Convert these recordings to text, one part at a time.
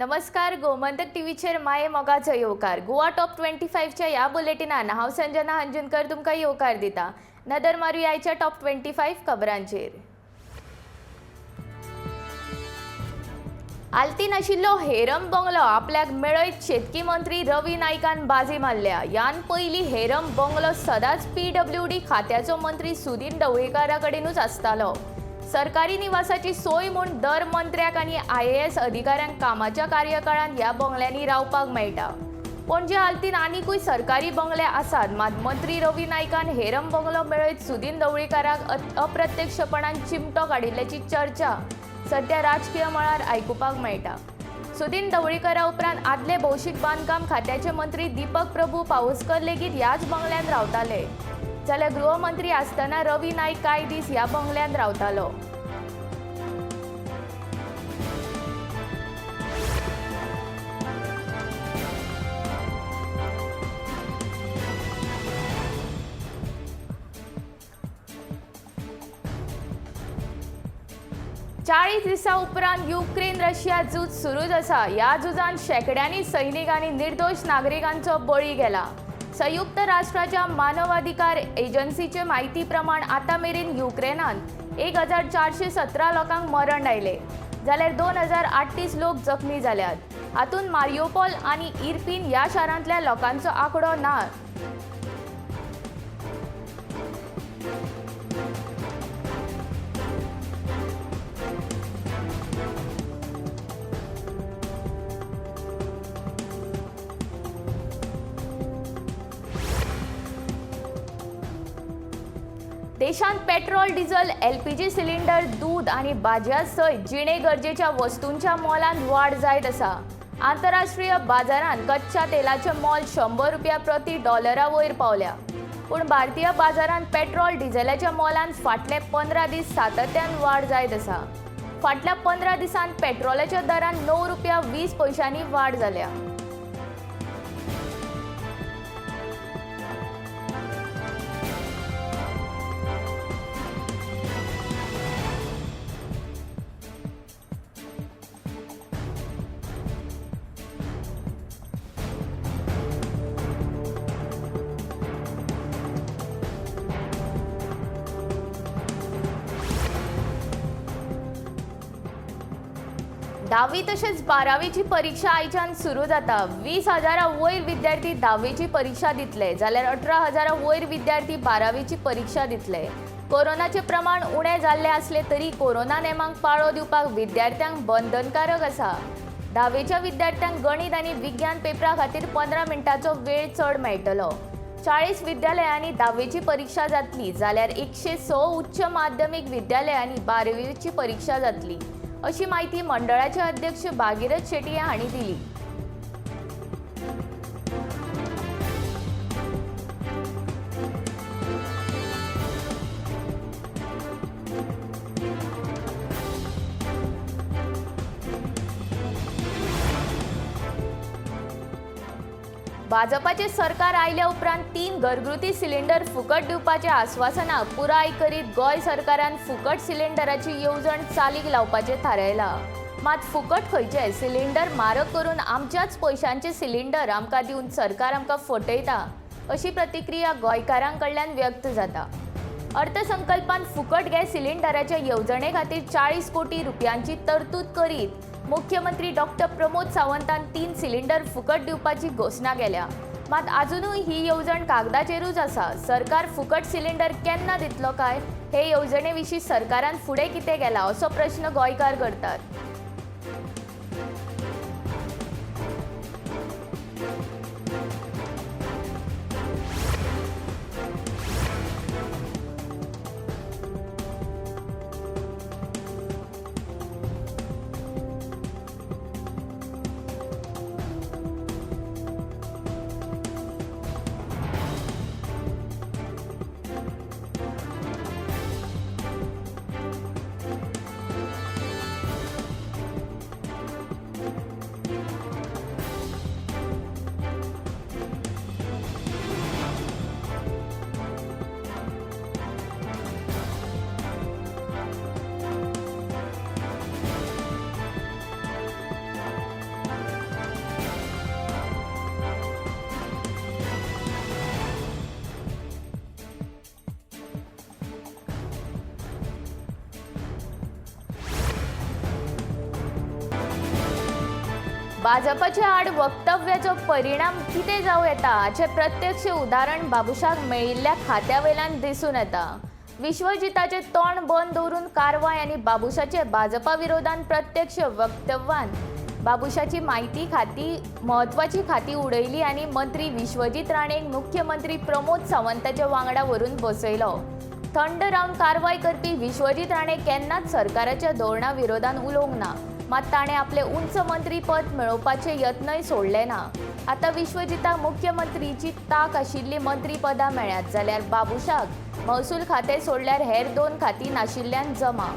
नमस्कार, गोमंतक टीव्हीचेर माये मोगाचो येवकार. गोवा टॉप 25च्या ह्या बुलेटिनान हांव संजना हंजुनकर तुमकां येवकार दिता. नदर मारुया आयच्या टॉप 25 खबरांचेर. आलतीन आशिल्लो हेरम बंगलो आपल्याक मेळयत शेतकी मंत्री रवी नायकान बाजी मारल्या. ह्यान पयलीं हेरम बंगलो सदांच पीडब्ल्यूडी खात्याचो मंत्री सुदीन ढवळीकारा कडेनूच आसतालो. सरकारी निवासाची सोय म्हूण दर मंत्र्याक आनी आयएएस अधिकाऱ्यांक कामाच्या कार्यकाळांत ह्या बंगल्यांनी रावपाक मेळटा. पणजे आलतीन आनिकूय सरकारी बंगले आसात, मात मंत्री रवी नायकान हेरम बंगलो मेळयत सुदीन ढवळीकाराक अप्रत्यक्षपणान चिमटो काडिल्ल्याची चर्चा सध्या राजकीय मळार आयकुपाक मेळटा. सुदीन ढवळीकारा उपरांत आदले भौशीक बांदकाम खात्याचे मंत्री दीपक प्रभू पावसकर लेगीत ह्याच बंगल्यांत रावताले, जाल्यार गृहमंत्री आसतना रवी नायक कांय दीस ह्या बंगल्यांत रावतालो. 40 दिसां उपरांत युक्रेन रशिया झूज सुरूच आसा. ह्या झुजांत शेंकड्यांनी सैनीक आनी निर्दोश नागरिकांचो बळी गेला. संयुक्त राष्ट्राच्या मानवाधिकार एजन्सीचे म्हायती प्रमाण आतां मेरेन युक्रेनांत 1417 लोकांक मरण आयलें, जाल्यार 2038 लोक जखमी जाल्यात. हातूंत मारियोपोल आनी इरपीन ह्या शारांतल्या लोकांचो आंकडो ना. देशांत पेट्रोल, डिझल, एलपीजी सिलिंडर, दूद आनी भाजयां सयत जिणे गरजेच्या वस्तूंच्या मोलांत वाड जायत आसा. आंतरराष्ट्रीय बाजारांत कच्च्या तेलाचें मोल 100 रुपया प्रति डॉलरा वयर पावल्या, पूण भारतीय बाजारांत पेट्रोल डिझलाच्या मोलांत फाटले 15 दीस सातत्यान वाड जायत आसा. फाटल्या 15 दिसांत पेट्रोलाच्या दरांत 9 रुपया 20 पयशांनी वाड जाल्या. धावी तशेंच बारावीची परीक्षा आयच्यान सुरू जाता. 20,000 वयर विद्यार्थी धावेची परीक्षा दितले, जाल्यार 18,000 वयर विद्यार्थी बारावीची परीक्षा दितले. कोरोनाचे प्रमाण उणें जाल्लें आसलें तरी कोरोना नेमांक पाळो दिवपाक विद्यार्थ्यांक बंधनकारक आसा. धावेच्या विद्यार्थ्यांक गणित आनी विज्ञान पेपरा खातीर 15 मिनटांचो वेळ चड मेळटलो. 40 विद्यालयांनी धावेची परीक्षा जातली, जाल्यार 106 उच्च माध्यमीक विद्यालयांनी बारावीची परीक्षा जातली, अशी माहिती मंडळाचे अध्यक्ष भागीरथ शेट्ये हांणी दिली. भाजपाचे सरकार आयल्या उपरांत 3 घरगुती सिलिंडर फुकट दिवपाचे आस्वासनां पुराय करीत गोंय सरकारान फुकट सिलिंडराची येवजण चालीक लावपाचें थारायलां. मात फुकट खंयचे सिलिंडर म्हारग करून आमच्याच पयशांचे सिलिंडर आमकां दिवन सरकार आमकां फटयता, अशी प्रतिक्रिया गोंयकारां कडल्यान व्यक्त जाता. अर्थसंकल्पान फुकट गॅस सिलिंडराच्या येवजणे खातीर 40 कोटी रुपयांची तरतूद करीत मुख्यमंत्री डॉक्टर प्रमोद सावंतान 3 सिलिंडर फुकट दिवपाची घोशणा केल्या. मात आजुनूय ही येवजण कागदाचेरूच आसा. सरकार फुकट सिलिंडर केन्ना दितलो काय, हे येवजणे विशीं सरकारान फुडें कितें केलां, असो प्रश्न गोंयकार करतात. भाजपाच्या आड वक्तव्याचो परिणाम कितें जावं येता हाचें प्रत्यक्ष उदाहरण बाबुशाक मेळिल्ल्या खात्या वयल्यान दिसून येता. विश्वजिताचें तोंड बंद दवरून कारवाय आनी बाबुशाचे भाजपा विरोधान प्रत्यक्ष वक्तव्यान बाबुशाची म्हायती खाती म्हत्वाची खाती उडयली आनी मंत्री विश्वजीत राणेक मुख्यमंत्री प्रमोद सावंताच्या वांगडा व्हरून बसयलो. थंड रावन कारवाय करपी विश्वजीत राणे केन्नाच सरकाराच्या धोरणा विरोधान उलोवंक ना, मात ताणें आपलें उंच मंत्रीपद मेळोवपाचे यत्नय सोडले ना. आतां विश्वजिताक मुख्यमंत्रीची तांक आशिल्ली मंत्रीपदां मेळ्ळ्यात, जाल्यार बाबुशाक महसूल खातें सोडल्यार हेर 2 खातीं नाशिल्ल्यान जमा.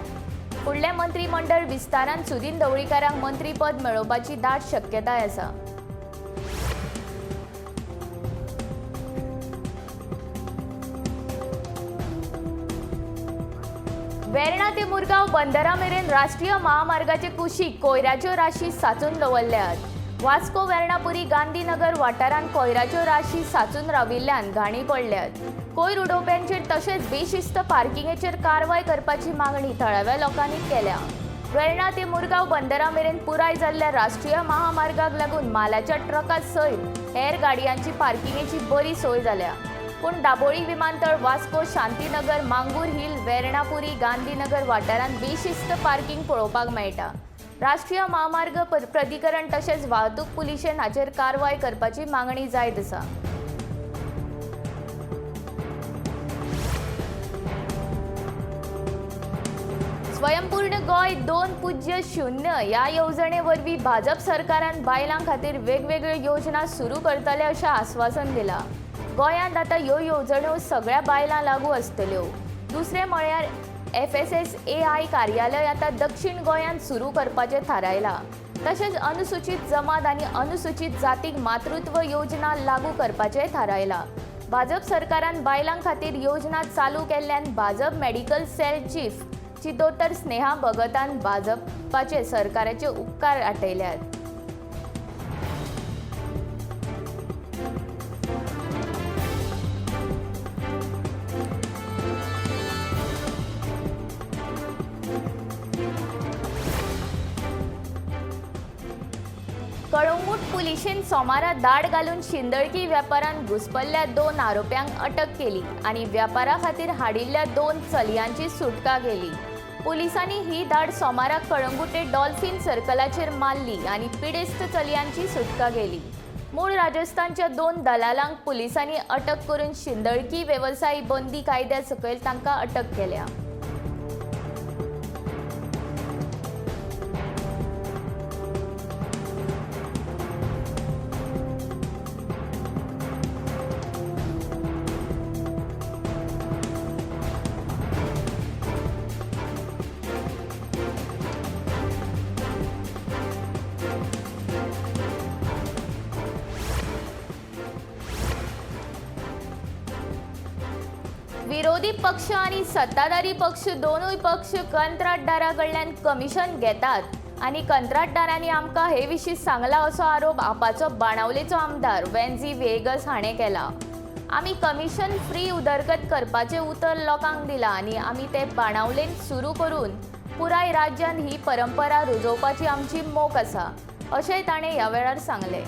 फुडलें मंत्रीमंडळ विस्तारान सुदिन ढवळीकाराक मंत्रीपद मेळोवपाची दाट शक्यताय आसा. वेर्णा ते मुरगांव बंदरा मेरेन राष्ट्रीय महामार्गाचे कुशीक कोयराच्यो राशी सांचून दवरल्यात. वास्को वेर्णापुरी गांधीनगर वाठारांत कोयराच्यो राशी सांचून राविल्ल्यान घाणी पडल्यात. कोयर उडोवप्यांचेर तशेंच बेशिस्त पार्किंगेचेर कारवाय करपाची मागणी थळाव्या लोकांनी केल्या. वेर्णा ते मुरगांव बंदरा मेरेन पुराय जाल्ल्या राष्ट्रीय महामार्गाक लागून मालाच्या ट्रका सयत हेर गाडयांची पार्किंगेची बरी सोय जाल्या. पूण दाबोळी विमानतळ, वास्को, शांतीनगर, मांगूर हिल, वेर्णापुरी, गांधीनगर वाठारांत बेशिस्त पार्किंग पळोवपाक मेळटा. राष्ट्रीय महामार्ग प्राधिकरण तशेंच वाहतूक पुलिशेन हाचेर कारवाय करपाची मागणी जायत आसा. स्वयंपूर्ण गोंय 2.0 ह्या येवजणे वरवीं भाजप सरकारान बायलां खातीर वेगवेगळ्यो योजना सुरू करतले अशें आस्वासन दिलां. गोंयांत आतां ह्यो येवजण्यो सगळ्या बायलां लागू आसतल्यो. दुसरें म्हळ्यार FSSAI कार्यालय आतां दक्षिण गोंयांत सुरू करपाचें थारायलां. तशेंच अनुसूचीत जमात आनी अनुसूचीत जातीक मातृत्व योजना लागू करपाचें थारायलां. भाजप सरकारान बायलां खातीर योजना चालू केल्ल्यान भाजप मेडिकल सेल चीफ ची दोतोर स्नेहा भगतान भाजपाचे सरकाराचे उपकार आठयल्यात. कळंगूट पुलिशेन सोमारा दाड घालून शिंदळकी व्यापारांत घुसपल्ल्या 2 आरोप्यांक अटक केली आनी व्यापारा खातीर हाडिल्ल्या 2 चलयांची सुटका केली. पुलिसांनी ही धाड सोमारा कळंगूटे डॉल्फिन सर्कलाचेर मारली आनी पिडेस्त चलयांची सुटका केली. मूळ राजस्थानच्या 2 दलालांक पुलिसांनी अटक करून शिंदळकी वेवसाय बंदी कायद्या सकयल तांकां अटक केल्या. विरोधी पक्ष आनी सत्ताधारी पक्ष दोनूय पक्ष कंत्राटदारा कडल्यान कमिशन घेतात आनी कंत्राटदारांनी आमकां हे विशीं सांगला असो आरोप आपाचो बाणावलेचो आमदार वेन्झी व्हिएगस हाणें केला. आमी कमिशन फ्री उदरगत करपाचें उतर लोकांक दिलां आनी आमी तें बाणावलेन सुरू करून पुराय राज्यांत ही परंपरा रुजोवपाची आमची मोख आसा अशेंय ताणें ह्या वेळार सांगलें.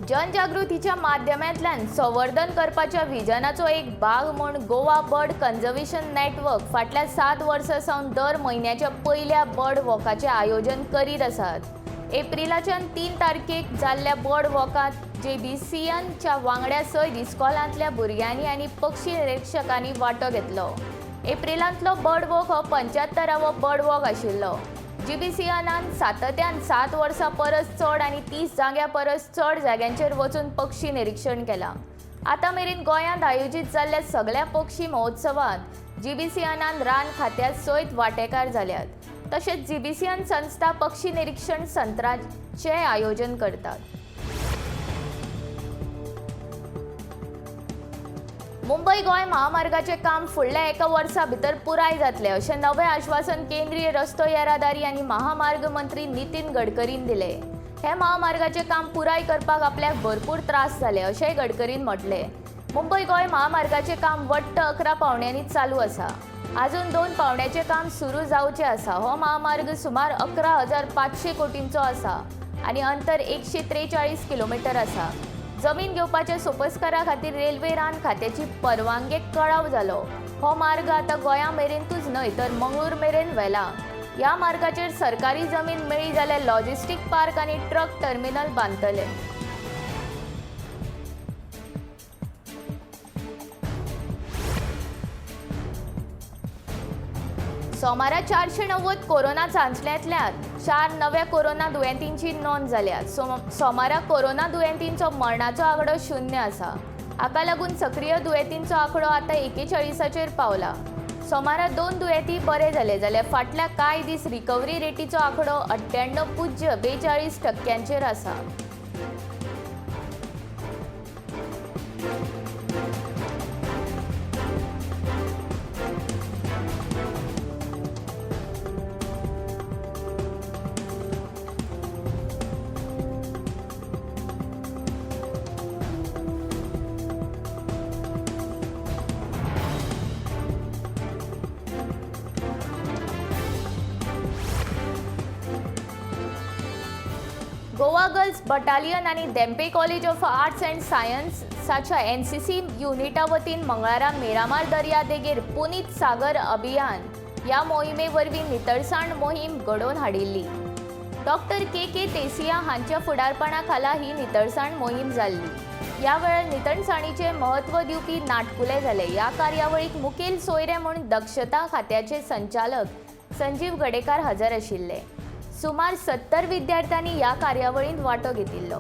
जनजागृतीच्या माध्यमांतल्यान संवर्धन करपाच्या विजनाचो एक भाग म्हूण गोवा बर्ड कन्जर्वेशन नेटवर्क फाटल्या 7 वर्सां सावन दर म्हयन्याच्या पयल्या बर्ड वॉकाचें आयोजन करीत आसात. एप्रिलाच्या 3 तारखेक जाल्ल्या बर्ड वॉकांत JBCNच्या वांगड्या सयत इस्कॉलांतल्या भुरग्यांनी आनी पक्षी निरिक्षकांनी वांटो घेतलो. एप्रिलांतलो बर्ड वॉक हो 75वो बर्ड वॉक आशिल्लो. GBCNान सातत्यान 7 वर्सां परस चड आनी 30 जाग्यां परस चड जाग्यांचेर वचून पक्षी निरिक्षण केलां. आतां मेरेन गोंयांत आयोजीत जाल्ल्या सगळ्या पक्षी महोत्सवांत GBCNान रान खात्या सयत वांटेकार जाल्यात. तशेंच GBCN संस्था पक्षी निरिक्षण सत्रांचें आयोजन करतात. मुंबय गोंय महामार्गाचें काम फुडल्या एका वर्सा भितर पुराय जातलें अशें नवें आश्वासन केंद्रीय रस्तो येरादारी आनी महामार्ग मंत्री नितीन गडकरीन दिलें. हे महामार्गाचें काम पुराय करपाक आपल्याक भरपूर त्रास जाले अशेंय गडकरीन म्हटलें. मुंबय गोंय महामार्गाचें काम वट्ट 11 पावंड्यांनी चालू आसा. अजून 2 पावंड्याचें काम सुरू जावचें आसा. हो महामार्ग सुमार 11,500 कोटींचो आसा आनी अंतर 143 किलोमिटर आसा. जमीन घेवपाच्या सोपस्कारा खातीर रेल्वे रान खात्याची परवानगेक कळाव जालो. हो मार्ग आतां गोंया मेरेनूच न्हय तर मंगळूर मेरेन व्हेला. ह्या मार्गाचेर सरकारी जमीन मेळ्ळी जाल्यार लॉजिस्टीक पार्क आनी ट्रक टर्मिनल बांदतले. सोमारा 490 कोरोना चांचण्यांतल्यान 4 नव्या कोरोना दुयेंतींची नोंद जाल्या. सोमारा कोरोना दुयेंतींचो मरणाचो आंकडो 0 आसा. हाका लागून सक्रीय दुयेंतींचो आंकडो आतां 41चेर पावला. सोमारा 2 दुयेंती बरे जाले जाल्यार फाटल्या कांय दीस रिकव्हरी रेटीचो आंकडो 98.42% आसा. गोवा गर्ल्स बटालियन आनी Dhempe college of arts and सायन्साच्या NCC युनिटा वतीन मंगळारा मिरामार दर्या देगेर पुनीत सागर अभियान ह्या मोहिमे वरवीं नितळसाण मोहीम घडोवन हाडिल्ली. डॉक्टर के के तेसिया हांच्या फुडारपणा खाला ही नितळसाण मोहीम जाल्ली. ह्या वेळार नितळसाणीचें म्हत्व दिवपी नाटकुले जाले. ह्या कार्यावळीक मुखेल सोयरे म्हूण दक्षता खात्याचे संचालक संजीव गडेकार हजर आशिल्ले. सुमार 70 विद्यार्थ्यांनी ह्या कार्यावळींत वांटो घेतिल्लो.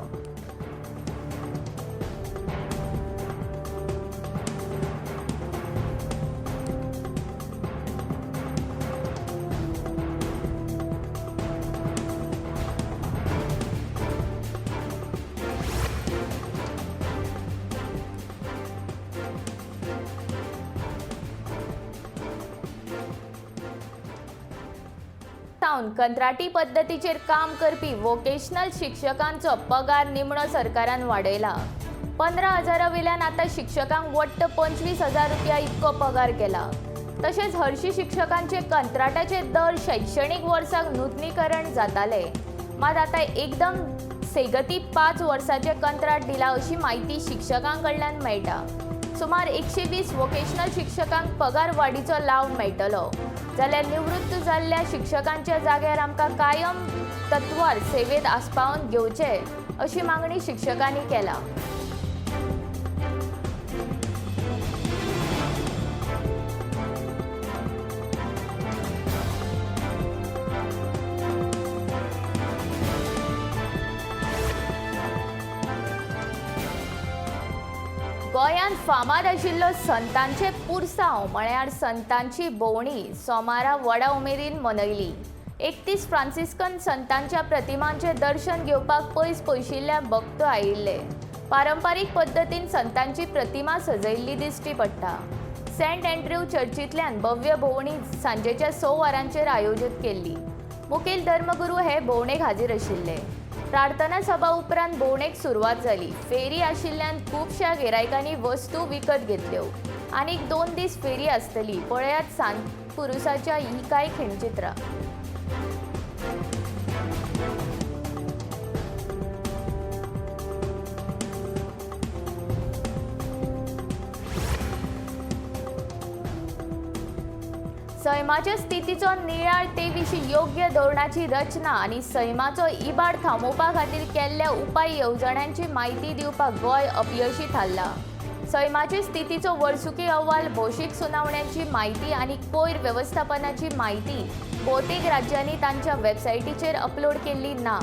कंत्राटी पद्दतीचेर काम करपी वोकेशनल शिक्षकांचो पगार निमणो सरकारान वाडयला. 15,000 वयल्यान आतां शिक्षकांक वट्ट 25,000 रुपया इतको पगार केला. तशेंच हरशी शिक्षकांचे कंत्राटाचे दर शैक्षणीक वर्साक नुतनीकरण जाताले, मात आतां एकदम सेगती 5 वर्साचें कंत्राट दिला अशी म्हायती शिक्षकां कडल्यान मेळटा. सुमार 120 वोकेशनल शिक्षकांक पगार वाडीचो लाव मेळटलो जाल्यार निवृत्त जाल्ल्या शिक्षकांच्या जाग्यार आमकां कायम तत्वार सेवेत आस्पावन घेवचे अशी मागणी शिक्षकांनी केला. गोंयांत फामाद आशिल्लो संतांचे पुरसांव म्हळ्यार संतांची भोंवणी सोमारा व्हडा उमेदीन मनयली. 31 फ्रांसिस्कन संतांच्या प्रतिमांचें दर्शन घेवपाक पयस पयशिल्ल्या भक्त आयिल्ले. पारंपारीक पद्दतीन संतांची प्रतिमा सजयल्ली दिश्टी पडटा. सेंट अँड्र्यू चर्चींतल्यान भव्य भोंवणी सांजेच्या 6 वरांचेर आयोजीत केल्ली. मुखेल धर्मगुरू हे भोंवणेक हाजीर आशिल्ले. प्रार्थना सभा उपरांत भोंवणेक सुरवात जाली. फेरी आशिल्ल्यान खुबश्या गिरायकांनी वस्तू विकत घेतल्यो. आनीक 2 दीस फेरी आसतली. पळयात सांत पुरुसाच्या ही कांय खिणचित्रां. सैमाच्या स्थितीचो नियाळ ते विशीं योग्य धोरणाची रचना आनी सैमाचो इबाड थांबोवपा खातीर केल्ल्या उपाय येवजण्यांची म्हायती दिवपाक गोंय अपयशी थारला. सैमाचे स्थितीचो वर्सुकी अहवाल, भौशीक सुनावण्यांची म्हायती आनी कोयर वेवस्थापनाची म्हायती भोवतेक राज्यांनी तांच्या वेबसायटीचेर अपलोड केल्ली ना.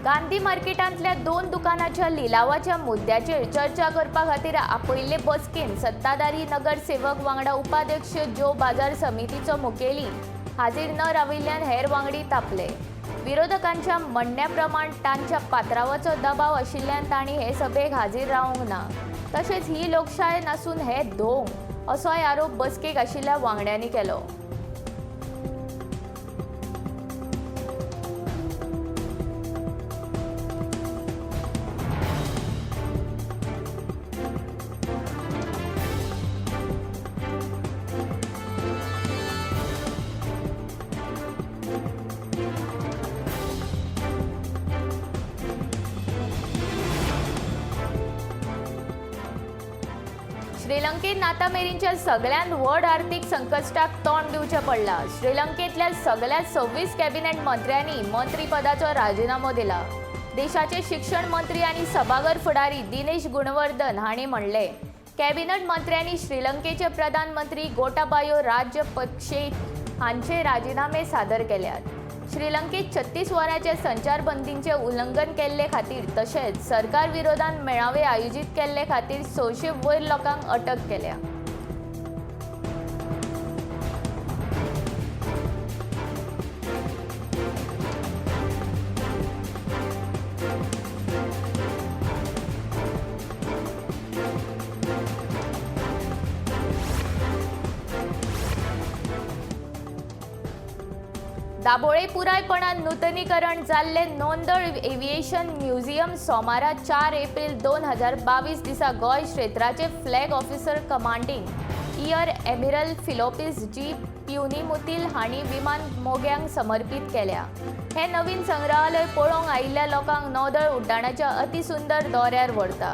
गांधी मार्केटांतल्या 2 दुकानाच्या लिलावाच्या मुद्द्याचेर चर्चा करपा खातीर आपयल्ले बसकेन सत्ताधारी नगरसेवक वांगडा उपाध्यक्ष जो बाजार समितीचो मुखेली हाजीर न राविल्ल्यान हेर वांगडी तापले. विरोधकांच्या म्हणण्या प्रमाण तांच्या पात्रावाचो दबाव आशिल्ल्यान तांणी हे सभेक हाजीर रावंक ना. तशेंच ही लोकशाय नासून हे धोंग असोय आरोप बसकेक आशिल्ल्या वांगड्यांनी केलो. श्रीलंकेत नातामेरींच्या सगळ्यांत व्हड आर्थिक संकश्टाक तोंड दिवचें पडलां. श्रीलंकेंतल्या सगळ्या 26 कॅबिनेट मंत्र्यांनी मंत्रीपदाचो राजिनामो दिला. देशाचे शिक्षण मंत्री आनी सभाघर फुडारी दिनेश गुणवर्धन हांणी म्हणलें, कॅबिनेट मंत्र्यांनी श्रीलंकेचे प्रधानमंत्री गोटाबायो राजपक्षे हांचे राजिनामे सादर केल्यात. श्रीलंकेत 36 वरांचे संचारबंदीचें उल्लंघन केल्ले खातीर तशेंच सरकार विरोधात मेळावे आयोजीत केल्ले खातीर 600 वयर लोकांक अटक केल्या. दाबोळे पुरायपणान नूतनीकरण जाल्ले नोंदळ एव्हिएशन म्युझियम सोमारा 4 एप्रिल 2022 दिसा गोंय क्षेत्राचे flag officer commanding air admiral Philipose G Puniyamuthil हांणी विमान मोग्यांक समर्पित केल्या. हे नवीन संग्रहालय पळोवंक आयिल्ल्या लोकांक नौदळ उड्डाणाच्या अतिसुंदर दौऱ्यार व्हरता.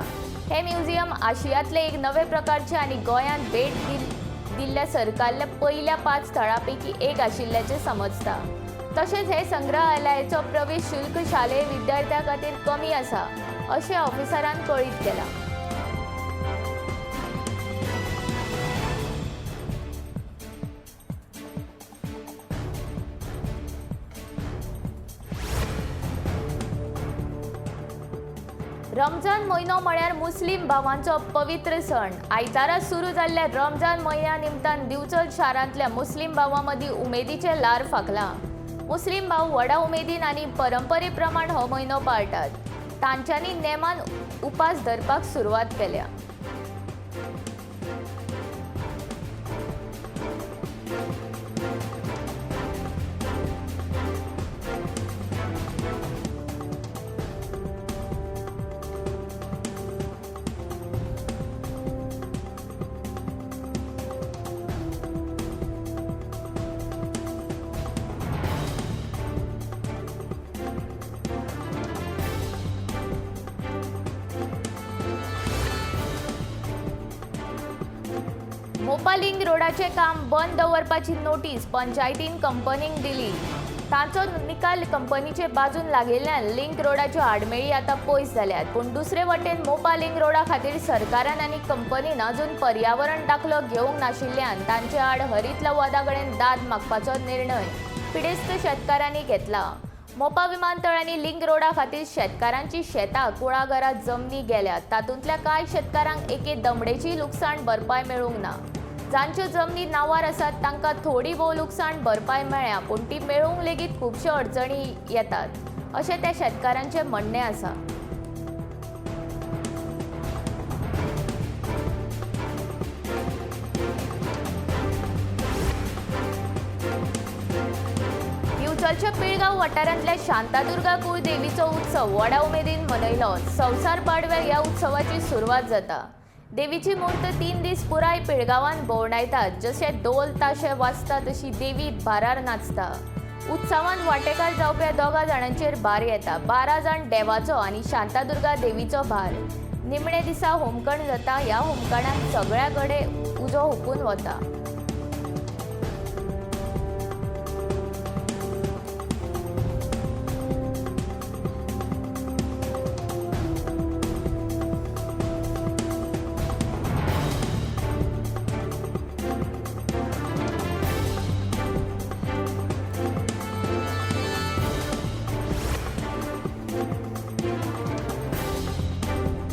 हे म्युझियम आशियांतले एक नवे प्रकारचे आनी गोंयांत भेट दिल्ल्या सरकारल्या पयल्या 5 थळां पैकी एक आशिल्ल्याचें समजता. तशेंच हे संग्रहालयाचो प्रवेश शुल्क शालेय विद्यार्थ्यां खातीर कमी आसा अशें ऑफिसरान कळीत केलां. रमजान म्हयनो म्हळ्यार मुस्लीम भावांचो पवित्र सण. आयतारा सुरू जाल्ल्या रमजान म्हयन्या निमतान दिवचल शारांतल्या मुस्लीम भावां मदीं उमेदीचें ल्हार फांकलां. मुस्लीम भाव व्हडा उमेदीन आनी परंपरे प्रमाण हो म्हयनो पाळटात. तांच्यांनी नेमान उपास धरपाक सुरवात केल्या. मोपा लिंक रोडाचें काम बंद दवरपाची नोटीस पंचायतीन कंपनीक दिली. तांचो निकाल कंपनीचे बाजून लागिल्ल्यान लिंक रोडाच्यो आडमेळी आतां पयस जाल्यात. पूण दुसरे वटेन मोपा लिंक रोडा खातीर सरकारान आनी कंपनीन अजून पर्यावरण दाखलो घेवंक नाशिल्ल्यान तांचे आड हरीत लवादा कडेन दाद मागपाचो निर्णय पिडेस्त शेतकारांनी घेतला. मोपा विमानतळ आनी लिंक रोडा खातीर शेतकारांची शेतां, कुळागरां, जमनी गेल्यात. तातूंतल्या कांय शेतकारांक एके दमडेची लुकसाण भरपाय मेळूंक ना. जांच्यो जमनी नांवार आसात तांकां थोडी भोव लुकसाण भरपाय मेळ्ळ्या, पूण ती मेळूंक लेगीत खुबश्यो अडचणी येतात अशें त्या शेतकारांचें म्हणणें आसा. दिवचलच्या पिळगांव वाठारांतल्या शांतादुर्गा कुळदेवीचो उत्सव व्हडा उमेदीन मनयलो. संवसार पाडव्या ह्या उत्सवाची सुरवात जाता. देवीची मूर्त 3 दीस पुराय पिळगांवान भोंवडायतात. जशे डोल ताशे वाजता तशी देवी भारार नाचता. उत्सवान वांटेकार जावप्या 2 जाणांचेर भार येता. 12 जाण देवाचो आनी शांतादुर्गा देवीचो भार. निमणे दिसा होमखण जाता. ह्या होमखणाक सगळ्या कडेन उजो हुपून वता.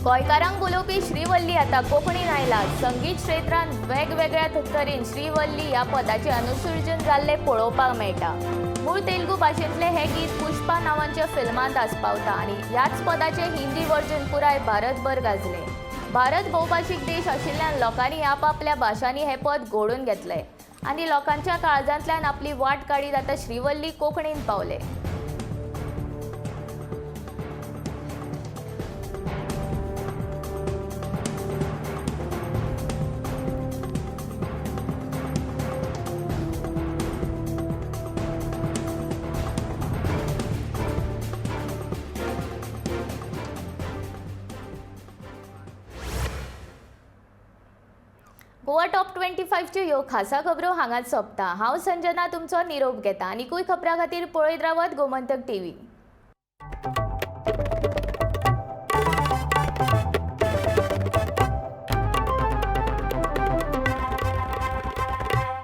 गोंयकारांक उलोवपी श्रीवल्ली आतां कोंकणीन आयला. संगीत क्षेत्रांत वेगवेगळ्या तरेन श्रीवल्ली ह्या पदाचें अनुसर्जन जाल्लें पळोवपाक मेळटा. मूळ तेलुगू भाशेंतलें हें गीत पुष्पा नांवाच्या फिल्मांत आस्पावता आनी ह्याच पदाचें हिंदी वर्जन पुराय भारतभर गाजलें. भारत भोवभाशीक देश आशिल्ल्यान लोकांनी आपापल्या भाशांनी हें पद घडोवन घेतलें आनी लोकांच्या काळजांतल्यान आपली वाट काडीत आतां श्रीवल्ली कोंकणीन पावलें. गोवा टॉप 25च्यो ह्यो खासा खबरो हांगाच सोंपता. हांव संजना तुमचो निरोप घेता. आनीकूय खबरां खातीर पळयत रावात गोमंतक टीव्ही.